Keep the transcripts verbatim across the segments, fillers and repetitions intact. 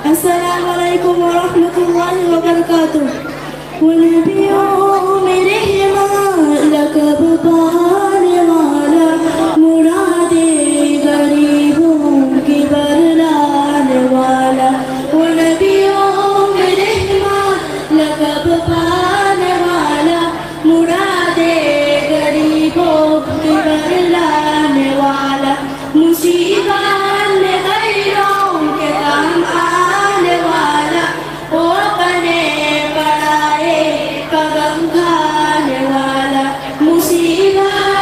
السلام عليكم ورحمة الله وبركاته. وہ نبیوں میں رہنما، لقب پانے والا، مراد غریبوں کی بتلانے والا۔ وہ نبیوں میں رہنما، لقب پانے والا، مراد غریبوں کی بتلانے والا، مصیبت میں غیروں کے کام آنے والا، وہ بنے پڑائے کا غم کھانے والا، مصیبت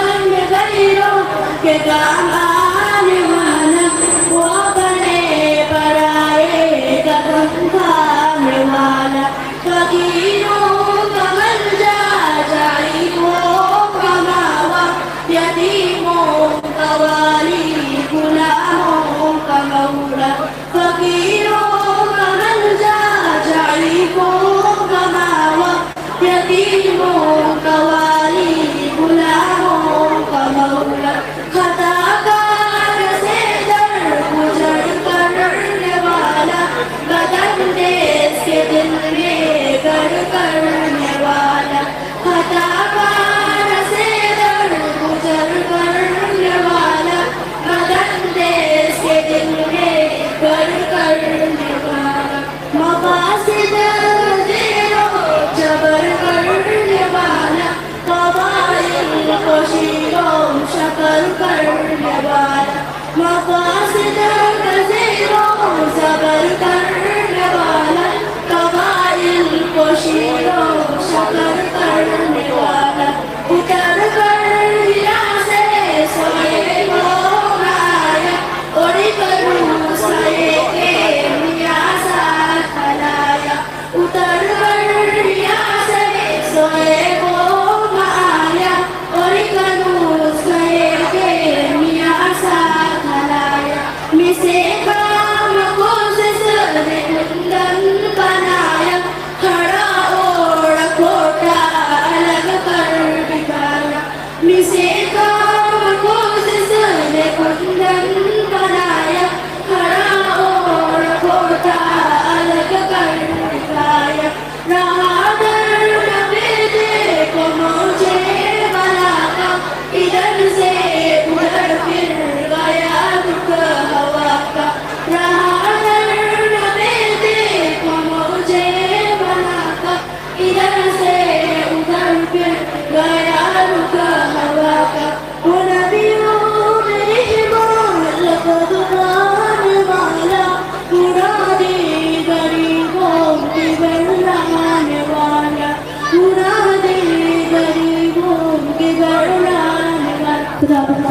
Good afternoon.